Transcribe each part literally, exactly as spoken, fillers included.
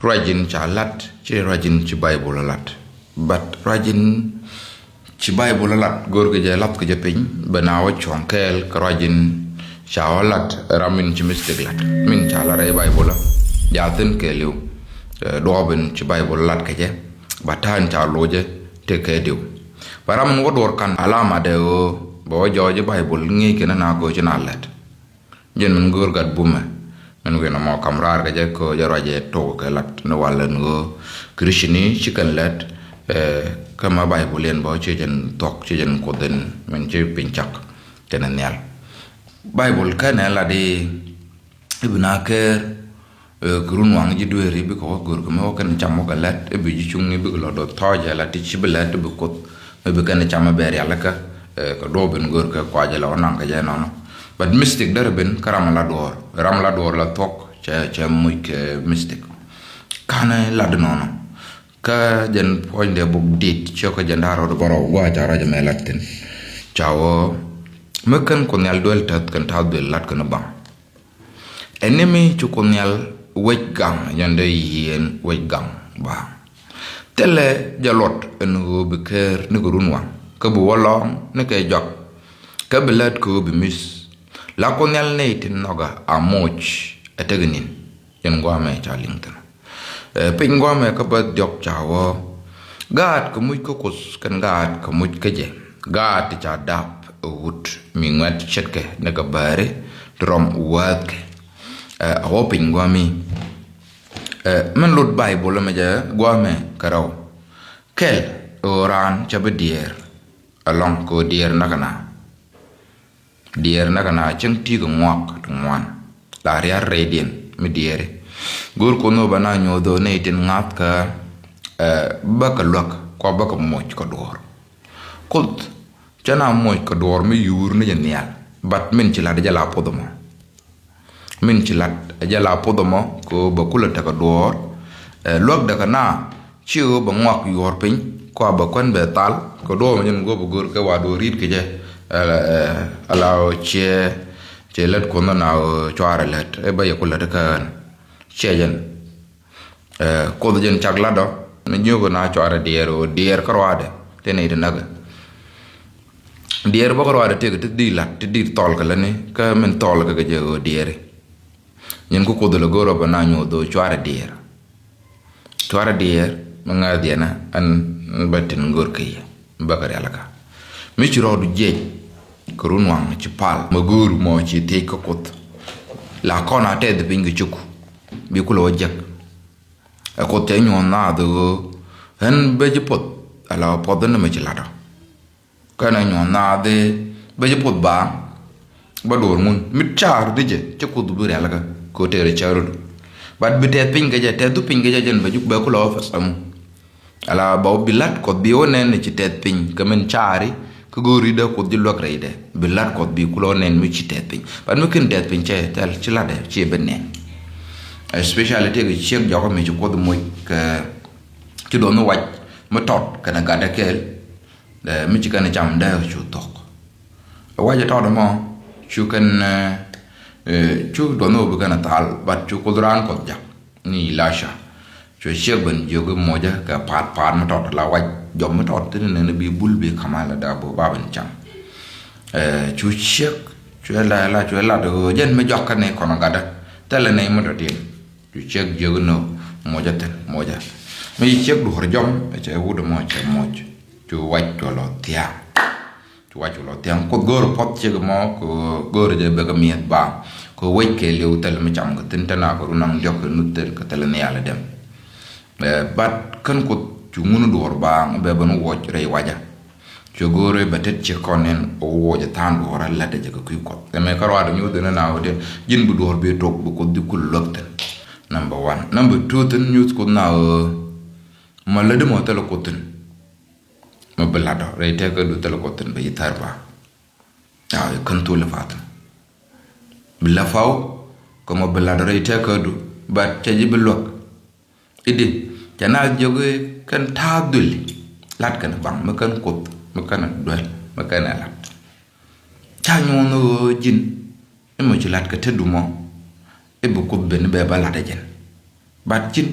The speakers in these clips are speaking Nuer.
Ruac in ca lat, ci ruac in ci Baibul lat. But ruac in ci Baibul lat, go̱o̱rkɛ jɛ, lathkɛ jɛ piny, bɛ na wä cuɔ̱ŋ kɛɛl kɛ ruac in ca wä lat, ram in ci mistik lat. Min ca lat rɛy Baibul, ja thi̱n kɛɛliw. Eh, duɔɔp in ci Baibul lat kɛ jɛ, ba ta̱a̱ in ca lo̱cɛ tëë kɛ diw. Ba ram in wä duɔr kan alamadɛ ɣöö bɛ wä jɔɔc i̱ Baibul ŋi̱i̱c kɛn na kɛ ɣöö ci na lɛt. Jɛn min go̱o̱r gat bumɛ. Min wi̱n ɛmɔ kam raar kɛ jɛ kɛ ɣöö jɛ ruacɛ tok kɛ lat ni wal ɛn ɣöö Christian ni ci kɛn lɛt, eh, kä ma Baibul yɛn bä ci jɛn thuɔ̱k, ci jɛn Kuoth in min ci piny cak kɛnɛ nhial. Baibul kɛnɛ lat i̱ i̱ bi na kɛɛr, eh, kɛ run waŋ ji̱ dueeri bikɛ wä go̱o̱r kɛ mi wä kɛn cam wä kɛ lɛt, i̱ bi ji̱ cuŋni bikɛ lɔ dɔth thɔɔcɛ la ti ci bi lɛt i̱ bi Kuoth, i̱ bi kɛn cam i̱ bɛ rialikä, eh, kɛ duɔɔp in go̱o̱r kɛ kuacɛ la wä naŋ kɛ jɛ nɔnɔ. But mistik derɛ ben kä ram la duɔɔr, ram la duɔɔr la thuɔ̱k cɛ, cɛ muc kɛ mistik. Kanɛ lat nɔnɔ. Kä jɛn puɔ̱nydɛ buk dit ciökä jɛn da̱ŋ rɛw bärɔw gua̱a̱ ca ruac ɛmɛ lat thi̱n. Ca wä mi kän Kuoth Nhial duel täth kɛn ta̱a̱ duel lat kɛn baŋ. Ɛn ni mi ci Kuoth Nhial wec gaŋ, jɛn dee yieen wec gaŋ ba. Thilɛ jɛ luɔt ɛn ɣöö bi kɛɛr ni kɛ run waŋ, kä bi wä lɔŋ ni kɛ jɔak, kä bi lät kɛ ɣöö bi mi̱th. La Kuoth Nhial nɛy tin nhɔkä a moc ɛ tek inin. Jɛn gua̱a̱mɛ ca liŋ thi̱n. Eh, piny gua̱a̱mɛ kä bäth diɔ̱k ca wä. Gaat kɛ muc kä Kuoth kɛn gaat kɛ muc kä jɛ. Gaat ti ca dap ɛ wut mi ŋuɛ̈t ce̱tkɛ ni kɛ bääri ti rɔm wäthkɛ. Eh, a wä piny gua̱a̱mi. Eh, min lut Baibul ɛmɛ jɛ gua̱a̱mɛ kɛ rɛw. Kɛl ɣöö raan ca bi diɛɛr ɛlɔ̱ŋ kɛ ɣöö diɛɛr näk ɛna. Diɛɛr näk ɛna cäŋ ti̱i̱ kɛ ŋuak ti ŋuan. La rial rɛydiɛn mi diɛɛri. Go̱o̱r Kuoth ni ɣöö bɛ na nyoth ɣöö nɛy tin ŋa̱thkä, eh, bäkɛ luäk kua bäkɛ moc kɛ duɔ̱ɔ̱r. Kuoth cä na moc kɛ duɔ̱ɔ̱r mi yuur ni jɛ nhial. But min ci lat jɛ la puɔth ɛmɔ. Min ci lat jɛ la puɔth ɛmɔ kɛ ɣöö bɛ kulɛ tekɛ duɔ̱ɔ̱r. Eh, luäk däkɛ na ci ɣöö bɛ ŋuak yuɔ̱ɔ̱r piny kua bɛ kuän bɛ thal kɛ duɔ̱ɔ̱r mi jɛn go̱o̱p go̱o̱r kɛ wa duɔ̱ɔ̱r ri̱t kɛ jɛ. Eh, eh, ala ɣöö ciɛ, ciɛ lät Kuoth na ɣöö cuarɛ lät. Eh, bä yɛ ku lät kä ɣän. Ciɛ jɛn. Eh, Kuoth jɛn cak lat ɔ, mi nyuɔk na cuarɛ diɛɛr ɣöö diɛɛr kä ruaadɛ, tëë nɛy ti näkɛ. Diɛɛr bä kä ruaadɛ tëëkɛ ti dhil lat, ti dhil thɔl kɛ lätni, kä min thɔl kɛ kɛ jɛ ɣöö diɛɛri. Nyin kä Kuoth lɛ go̱o̱r ɔ bɛ na nyoth ɣöö cuarɛ diɛɛr. Cuarɛ diɛɛr, mi ŋa̱th yɛn ɛ, ɛn bä tin go̱o̱r kɛ yɛ, bä kɛ rialikä. Mi ci rɔɔdu jiɛc, kɛ run waŋ ci pal, mɛ go̱o̱r mɔ ci thiec kä Kuoth. La kɔn a tɛth piny kɛ cuk, bi kulɛ wä jek. Ɛ Kuoth cɛ nyuɔ̱n naath ɣöö ɣän bä ji̱ puɔth, ala puɔth ni mɛ ci lat ɔ. Kɛnɛ nyuɔ̱n naath i̱ bä ji̱ puɔth ba, bä duɔ̱ɔ̱r ŋun. Mi caar di jɛ, cɛ Kuoth bi rialikä, kɛ ɣöö tëërɛ cäär rot. But bi tɛth piny kɛ jɛ, tɛth du piny kɛ jɛ jɛn bä ji̱ bɛ kulɛ office ɛmu. Ala bä bi lat Kuɔth bi wä nɛn ni ci tɛth piny, kɛ min caari, kä go̱o̱ri dee Kuoth ji̱ luäk rɛydɛ. Bi lat Kuɔth bi kulɛ wä nɛn mi ci tɛth piny. But mi kin tɛth piny cɛ, thil ci latdɛ, ci bi nɛn. Especially tëëkɛ ciek jɔkä mi ci Kuoth moc kɛ ci duɔth ni wac mi tɔt kɛnɛ gatdɛ kɛɛl, eh, mi ci kɛn cam dee cu thok. Wac tɔt mɔ cu kɛn, eh, eh, cu duɔth ni wä bi kɛn thal, but cu Kuoth raan Kuɔth jak ni Elisha. Cu ciek ben jiök mocä kɛ paat paat mi tɔt la wac jɔm mi tɔt thin nɛn bi bul bi kamal da bo ba ben cam. Eh, cu ciek, cu la, la, cu la do jɛn mi jɔak kɛn kɔn gatdä. Thilɛ nɛy mi tɔt in. Cu ciek jiök inɔ mocä thi̱n, mocä. Mi ci ciek duɔ̱ɔ̱r jɔm, cɛ wut ɛmɔ cɛ moc. Cu wac cu lɔ thia̱a̱ŋ. Cu wac cu lɔ thia̱a̱ŋ. Kuoth go̱o̱r puɔth ciek ɛmɔ, kɛ go̱o̱r jɛ bɛ kɛ mi̱eth baaŋ. Kɛ wec kɛɛliw thil mi cam kɛ thi̱n te na kɛ run naŋ diɔ̱k kɛ nuth thil kɛ thil nhial ɛ dɛm. Eh, but kän Kuoth cu ŋun duɔ̱ɔ̱r baaŋ bɛ ben wuɔc rɛy wacä. Cuɛ go̱o̱rɛ bɛ tet ciek kɔn nɛn ɣöö wä jɛ tha̱a̱ŋ duɔ̱ɔ̱r a la̱tdɛ jɛ kɛ kui̱ Kuɔth. Ɛmɛ kä ruaadɛ nyuuth ɛn ɛn a ɣöö tëë ji̱n bi duɔ̱ɔ̱r bi tok bi Kuoth ji̱ kul luäk thi̱n. Number one. Number two thi̱n nyuuth Kuoth na ɣöö mɔ lätdi mɔ thilɛ Kuoth thi̱n. Mɔ bi la̱tdɔ rɛy tɛ̈kädu thilɛ Kuoth thi̱n bɛ ji̱ thär ba. A ɣöö kän thol i̱ fa̱a̱ thi̱n. Bi lä pa̱w kɛ mɔ bi la̱tdɔ rɛy tɛ̈kädu, but cɛ ji̱ bi luäk. I̱di cɛ na jiök i̱ kɛn ta̱a̱ dhuli lat kɛn baŋ mi kɛn Kuoth mi kɛn duel mi kɛn ɛ lat. Ca nyuɔ̱n ɣöö ji̱n i̱ mɔ ci lat kɛ tetdu mɔ i̱ bi Kuoth ben i̱ bɛ bä lat ɛ jɛn. But ji̱n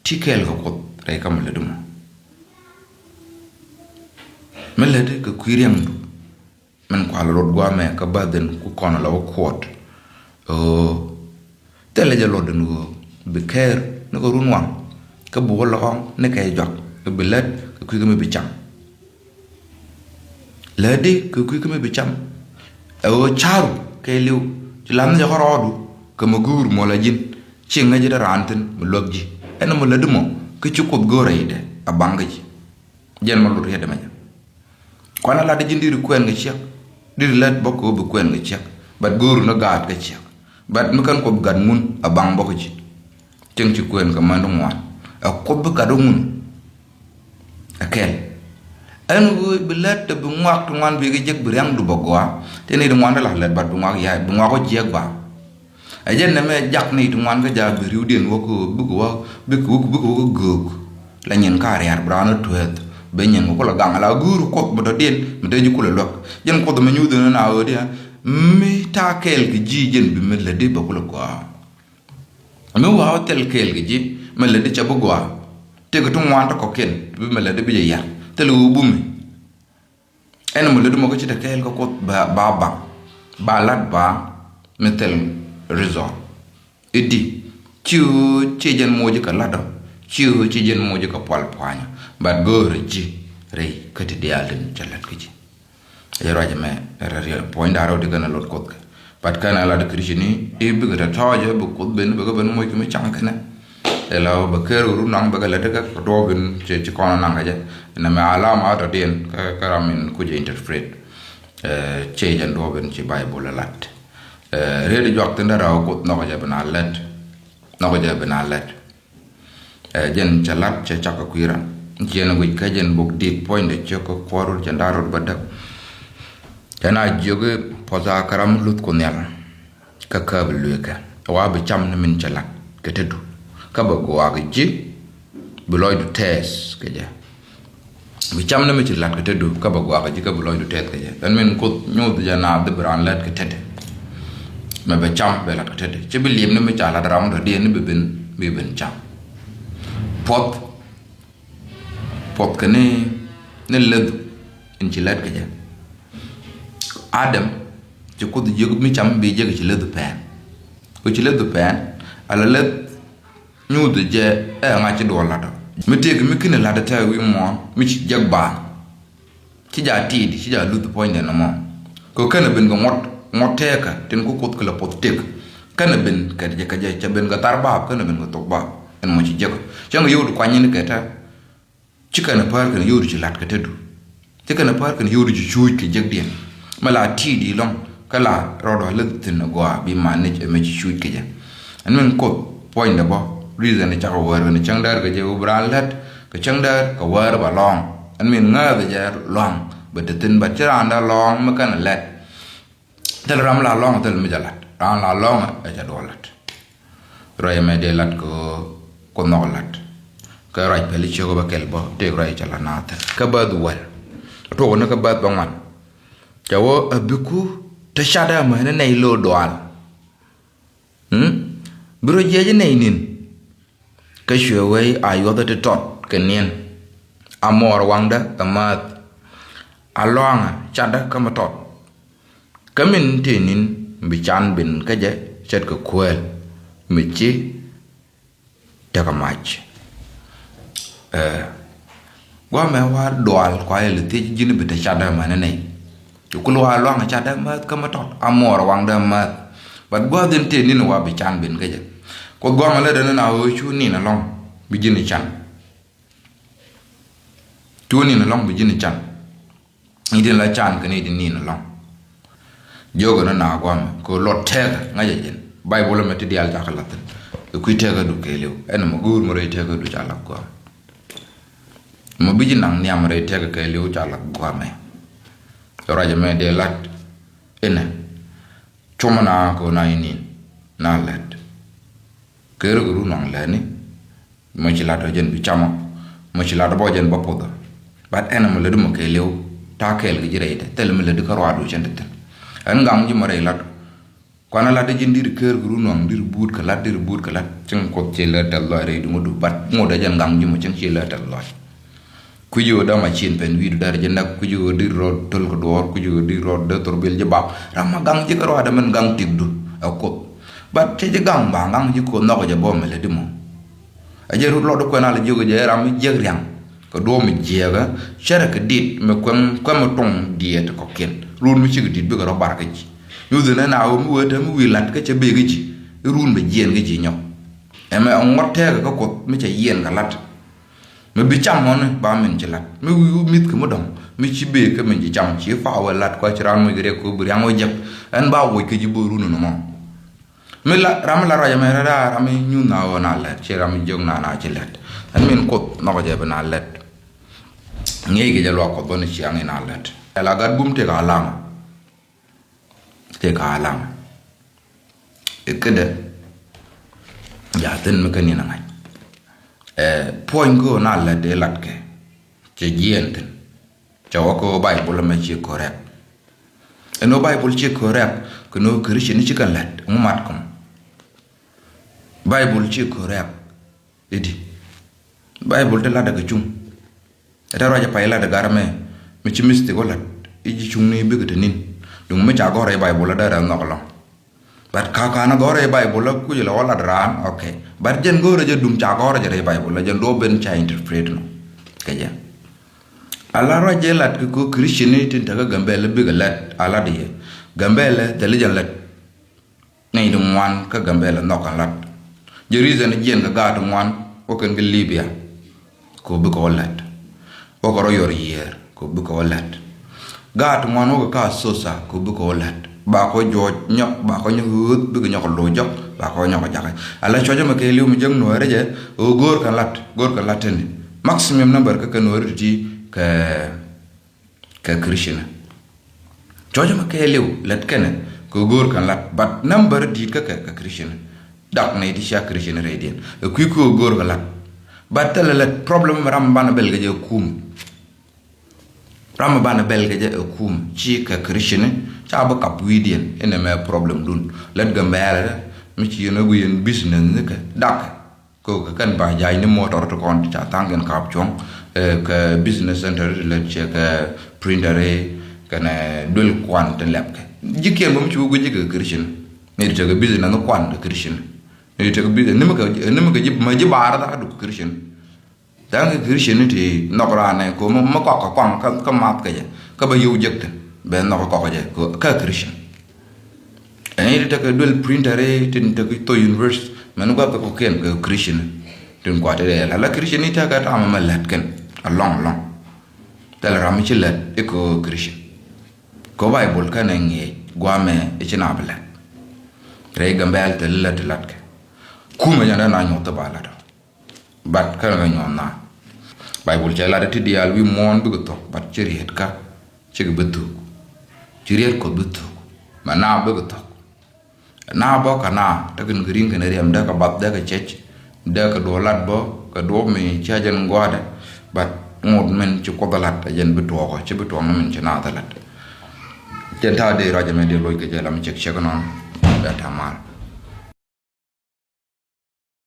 Ti kɛɛl kɛ Kuoth rɛy kä mi lätdi mɔ. Mi lätdi kɛ kui̱ riaŋdu. Min kual rot guamɛ kä bäth in ku kɔn la wä kuɔt. Ɣöö thilɛ jɛ luɔt in ɣöö bi kɛɛr ni kɛ run waŋ kä bi wä lɔɔŋ ni kɛ juak kɛ bi lät kɛ kui̱ kä mi bi cam. Lätdi kɛ kui̱ kä mi bi cam. Ɛ ɣöö ca̱ru kɛɛliw ci la̱th ni jɛ kärɔɔdu kɛ mi guur muɔl a ji̱n. Ci ŋäc ji̱ dee raan thi̱n mi luäk ji̱ ɛn mi lätdi mɔ kä ci Kuoth go̱o̱rɛ i̱dɛ a baŋ kä ji̱. Jɛn mɔ lut riet ɛmɛ jɛ. Kuan a lat ji̱n diri kuɛn kɛ ciɛk. Diri lät bä kɛ wä bi kuɛn kɛ ciɛk. But go̱o̱ru ni gaat kɛ ciɛk. But mi kɛn Kuoth gat ŋun a baŋ bä kɛ ji̱. Cieŋ ci kuɛn kɛ män di ŋuan. Ɛ Kuoth bi gat wä ŋun. Ɛ kɛl. Ɛn ɣöö bi lät te bi ŋuak ti ŋuan bi kɛ jek bi riaŋdu bä gɔaa. Ti ni di ŋuan di la lät but bi ŋuak ya̱a̱ bi ŋuak wä jiɛk ba. Ɛ jɛn nɛmɛ jak ni ti ŋuan kä jaak bi riwdiɛn wä kä bikɛ wä bikɛ wä bikɛ wä kä göök. La nyin ka riaar bi raan wä tueeth ben nyin kɛ kulɛ gaŋ la guur Kuoth mi tɔ̱diɛn mi te ji̱ kulɛ luäk. Jɛn Kuoth mi nyuuth ni na ɣöö diɛ mi ta̱a̱ kɛɛl kɛ ji̱ jɛn bi mi lätdi bɛ kulɛ gɔaa. Mi wa̱a̱ wä thil kɛɛl kɛ ji̱ mi lätdi cɛ bi gɔaa. Tëëkɛ ti ŋuan ti kɔ̱kiɛn bi mi lätdi bi jɛ yar thil ɣöö bumi. Ɛn mɔ lätdi mɔ kä ci te kɛɛl kä Kuoth ba ba baŋ ba lat ba mi thil result. I̱di ci ɣöö ci jɛn moc kɛ lat ɔ ci ɣöö ci jɛn moc kɛ pual pua̱nyä. But go̱o̱rɛ ji̱ rɛy kä ti diaal tin cɛ lät kä ji̱. Ɛ ruac ɛmɛ rɛ riɛl puɔ̱ny da̱rɛ wä ti kɛn a lot Kuoth kɛ. But kɛn a lat Christian ni i̱ bikɛ tɔ̱tɔ̱ jɛ bi Kuoth ben bikɛ ben moc kɛ mi caŋ kɛnɛ. Ɛ la bɛ ker ru naŋ bɛ kɛ lät kɛ kɛ duɔɔk in ci ci kɔn naŋ kɛ jɛ. Nɛ mɛ alama tɔ diɛn kɛ kɛ ram in kucɛ interpret. Ɛ ci jɛn duɔɔk in ci Bible ɛ lat. Ɛ riet juak thin dara wä Kuoth nɔk jɛ bi na lät. Nɔk jɛ bi na lät. Ɛ jɛn cɛ lat cɛ cak kɛ kui̱ ran. Ciɛn guic kä jɛn bok dit puɔ̱nydɛ ciök kä kuɔr rut cɛ da̱r rut bä däk. Cɛ na jiök puɔth a kɛ ram luth ku nhial. Kä kä bi lueekɛ wa bi cam ni min cɛ lat kɛ te du kä bɛ guaak ji̱ bi lɔcdu tɛɛth kɛ jɛ. Bi cam ni min ci lat kɛ te du kä bɛ guaak ji̱ kä bi lɔcdu tɛɛth kɛ jɛ. Ɛn min Kuoth nyuuth jɛ naath di bi raan lät kɛ te de. Mɛ bɛ cam bɛ lat kɛ te de ci bi liep ni min ca lat ram dɔ diɛn ni bi ben bi ben cam. Puɔth puɔth kɛ ni ni leth in ci lät kɛ jɛ. Adam ci Kuoth jiök mi cam bi jek ci leth pɛn. Ku ci leth pɛn ala leth nyuuth jɛ ɛ ŋa̱c ci duɔl lat ɔ mi tëëk mi kini lat ɛ tɛk wi̱i̱ muɔ̱ɔ̱n mi ci jek baaŋ. Ci ja tiit ci ja luth puɔ̱nydɛ nɔmɔ. Kɛ kɛnɛ ben kɛ ŋuɔ̱t ŋuɔ̱t tɛɛkä tin ku Kuoth kɛ lɛ puɔth tëk. Kɛnɛ ben kɛ jɛ kɛ jɛ cɛ ben kɛ thar baap kɛnɛ ben kɛ thok baap ɛn mɔ ci jek. Cäŋ kɛ yio̱w di kuany in kɛ tɛ. Ci kɛn a päär kɛn yio̱o̱du ci la̱t kɛ tetdu. Ci kɛn a päär kɛn yio̱o̱du ci cuuc kɛ jekdiɛn. Mɛ la ti̱i̱ di lɔ̱ŋ kä la rɔɔdɔ leth thi̱n a gɔaa bi man ni ɛmɛ ci cuuc kɛ jɛ. Ɛn min Kuoth puɔ̱nydɛ bä reason cakɛ wäär kɛn cäŋ däär kɛ jɛ wä bi raan lät kɛ cäŋ däär kɛ wäär ba lɔ̱ŋ. Ɛn min ŋääth jɛ lɔ̱ŋ bɛ te thi̱n bɛ ci raan dee lɔ̱ŋ mi kɛn a lɛt. Thil ram la lɔŋ thil mi jɛ lat ram la lɔŋ ɛ jɛ duɔ lat. Ruac mɛ dee lat kɛ kɛ nhɔk lat. Kɛ ruac pɛli ciök bä kɛl bä tëëk ruac cɛ la naath thil kä bäth wäl. Tuɔk ni kä bäth bä ŋuan. Cɛ wä a biku te cat ɛmɛ ni nɛy lo̱o̱ dual. Bi rɔ jiɛc nɛy ni̱n. Kä cuɛ wee a yuɔth ti tɔt kɛ niɛn. A mɔɔr waŋdä ɛ määth. A lɔaŋä catdä kä mi tɔt. Kä min tëë ni̱n bi can ben kä jɛ ce̱tkɛ kuäär mi ci tekɛ mac. Ɛ guamɛ wa dual kua yɛ li thiec ji̱n bi te catdä mɛn ni nɛy. Kul wa luaŋ catdä määth kä mi tɔt a muɔɔr waŋdä määth. But gua̱th in tëë ni̱n wa bi can ben kä jɛ. Kuoth guamɛ lɛ dɛn na ɣöö cu ni̱n alɔŋ bi ji̱n can. Cu ni̱n alɔŋ bi ji̱n can. I̱ din la can kɛ ni di ni̱n alɔŋ. Jiök ɛn na guamɛ kɛ luɔt tɛɛkä ŋa̱cä jɛn. Baibul ɛmɛ ti diaal cakɛ la̱thin. Kɛ kui̱ tɛɛkädu kɛɛliw ɛn mɛ go̱o̱r mɛ rɛy tɛɛkädu ca la̱th guamɛ. Mɛ bi ji̱ naŋ nhiam rɛy tɛɛkä kɛɛliw ca la̱th guamɛ. Ruac ɛmɛ dee la̱t inɛ. Cumä na kɛ na i̱ ni̱n na lɛt. Kɛ ruk run ɔŋ lɛni. Mɔ ci lat ɔ jɛn bi camɔ. Mɔ ci lat ɔ bɔ jɛn bä puthɔ. But ɛn mɔ lätdi mɔ kɛɛliw. Ta̱a̱ kɛɛl kɛ ji̱ rɛydɛ thil mi lätdi kä ruaadu cɛn ti thi̱n. Ɛn gaŋ ji̱ mɔ rɛy lat. Kuanɛ lat di ji̱n di̱t ker kɛ run nɔŋ di̱t buut kɛ lat di̱t buut kɛ lat. Cieŋ Kuoth ciɛ lɛ tɛth lɔc rɛy duŋ du, but ŋot ɛ jɛn gaŋ ji̱ mɔ cieŋ ciɛ lɛ tɛth lɔc. Kui̱ci ɣöö däma cin pɛn wi̱i̱du dɛr ji̱ näk, kui̱ci ɣöö di̱t rɔ töl kɛ duɔɔr, kui̱ci ɣöö di̱t rɔ dee thor biɛl ji̱ bap. Ram ma gaŋ ji̱ kɛ ruaadɛ min gaŋ tikdu ɛ Kuoth. But cɛ ji̱ gaŋ ba gaŋ ji̱ Kuoth nhɔk jɛ bä mɛ lɛ di mɔ. A jɛ rut lɔt kuɛn al jiök jɛ ram mi jiäk riaŋ kɛ duɔ̱ɔ̱p mi jiɛɛkä. Cärɛ kɛ dit mi kuɛm kuɛm mi tuŋ diɛɛt kɔkiɛn. Run mi cikɛ dit bikɛ rɔ bar kä ji̱. Nyuth ni na ɣöö mi wee te mi wi̱i̱ lat kä cɛ bee kä ji̱. Run bɛ jiɛɛn kä ji̱ nyɔk. Ɛmɛ ŋuɔ̱t tɛɛkɛ kä Kuoth mi cɛ yiɛɛn kɛ lat. Mi bi cam mɔni ba min ci lat mi wi̱i̱ wi̱i̱ mi̱th kɛ mi dɔ̱ŋ. Mi ci bee kä min ci cam ci fa wee lat kua ci raan muc kɛ riɛk kɛ bi riaŋ wee jɛk. Ɛn ba woc kɛ ji̱ bo̱o̱ run ni mɔ. Mi la ram mi la ruac ɛmɛ rɛra ram mi nyuth na ɣöö na lɛt ci ram mi jiök na na ci lɛt. Ɛn min Kuoth nhɔkɛ jɛ bi na lɛt. Ŋi̱i̱c kɛ jɛ luak Kuɔth bä ni ciaŋ in a lɛt. Ɛ la gat bum tëëk alama. Tëëk alama. Ɛ kädɛ. Ja thin mi kä ni na ŋa̱c. Ɛ puɔ̱ny kä ɣöö na lɛt dee lat kɛ. Cɛ jiɛɛn thin. Cɛ wä kä Baibol ɛmɛ ci correct. Ɛn ɣöö Baibol ci correct kɛ ni ɣöö Christian ni ci kɛn lät ŋu mat kɔm. Baibol ci correct. I̱di Baibol te lat kɛ cuŋ. Ɛ te ruac ɛ pay lat ɛ gar ɛmɛ mi ci mistake wä lat i̱ ji̱ cuŋni bikɛ te ni̱n. Duŋ mi ca gɔ̱r ɛ Baibol ɛ dee rɛl nhɔk ɛlɔ̱ŋ. But ka kan gɔ̱rɛ Baibol la kuc la wä lat raan, okay. But jɛn gɔ̱rɛ jɛ duŋ ca gɔ̱rɛ jɛ rɛy Baibol la jɛn duɔ̱p ben ca interpret nɔ. Kɛ jɛ. A la ruac jɛ lat kɛ ko Christian ni tin tekɛ Gambɛl bikɛ lat a lat yɛ. Gambɛl thil jɛn lat. Nɛy ti ŋuan kä Gambɛl nhɔk kan lat. Jɛ reason jiɛn kɛ gaat ŋuan wä kɛn kɛ Libya. Kɛ ɣöö bikɛ wä lät. Wä kɛ rɔ yɔr yiëër kɛ ɣöö bikɛ wä lät. Gaat ŋuan wä kɛ ka Asosa kɛ ɣöö bikɛ wä lät. Ba kɔ juɔc nyɔk ba kɔ nyɔk ɣööth bikɛ nyɔk loc jɔk ba kɔ nyɔk jakä. Ala cuɔcä mɛ kɛ liw mi jäŋ nuɔɔri jɛ ɣöö go̱o̱r kɛ lat go̱o̱r kɛ lat tini. Maximum number kä kɛ nuɔɔri ti kɛ kɛ Christian. Cɔcä mɛ kɛɛliw lät kɛnɛ kɛ go̱o̱r kɛn lat but number di̱i̱t kä kɛ kɛ Christian. Dak nɛy ti cia Christian rɛydiɛn ɛ kui̱ kɛ go̱o̱r kɛ lat. But thilɛ lät problem mɛ ram banɛ bɛl kɛ jɛ kum. Ram banɛ bɛl kɛ jɛ ɛ kum ci kɛ Christian ca bi kap wi̱i̱diɛn inɛ mɛ problem dun lät Gambɛɛlɛ mi ci yɛn ɛ gui̱i̱n business ni kɛ dak. Kɛ kɛ kɛn ba ja̱a̱c ni motor ti kɔn ti ca tha̱a̱ŋ kɛn ka̱a̱p cuɔ̱ŋ. Kɛ business center ti lät cɛ kɛ printer kɛnɛ duel kuan ti lɛp kɛ ji̱ kiɛn bä mi ci wä guic ji̱ kɛ Christian. Ni ti tekɛ business ni kuan kɛ Christian. Ni ti tekɛ business ni mi kɛ ni mi kɛ ji̱ ma ji̱ baar tha̱a̱ŋ duk kɛ Christian. Tha̱a̱ŋ kɛ Christian ni ti nhɔk raan nɛ ko mi kɔk kɛ kuaŋ kä math kɛ jɛ kä bä yio̱w jek thin bɛ nhɔk kɔk kɛ jɛ kä Christian. Ɛn i̱ ti tekɛ duel printer i̱ tin tekɛ thok university mɛn guath kɛ kɔkiɛn kɛ Christian. Tin kuat i̱ rɛɛl ala Christian i̱ tekɛ ram ɛmɛ lät kɛn alɔŋ alɔŋ. Thilɛ ram i̱ ci lät i̱ kɛ Christian. Kɛ Baibol kɛn ɛ ŋiɛc guamɛ i̱ ci na bi lät. Rɛy Gambɛl thilɛ lät ti latkɛ. Kumɛ jɛn dee na nyuɔth thop a lat ɔ. But kɛn kɛ nyuɔn na. Baibol cɛ lat ti diaal wi̱i̱ muɔ̱ɔ̱n bikɛ thok but ci riet ka. Cikɛ bi thuk. Ci riet Kuɔth bi thuk. Mɛ na bikɛ thok. Na bä ka na tekɛ ni kɛ ri̱ŋ kɛn riɛm dee kɛ bath dee kɛ cɛc. Dee kɛ duɔ lat bä kɛ duɔ mi cia jɛn gua̱dɛ. But ŋot min ci Kuɔth lat a jɛn bi tuɔɔkɔ ci bi tuɔɔk ni min ci na thɛ lat. Jɛn ta̱a̱ dee ruac ɛmɛ dee loc kɛ jɛ lam cɛk cɛk nɔn. Dee ta̱a̱ mal.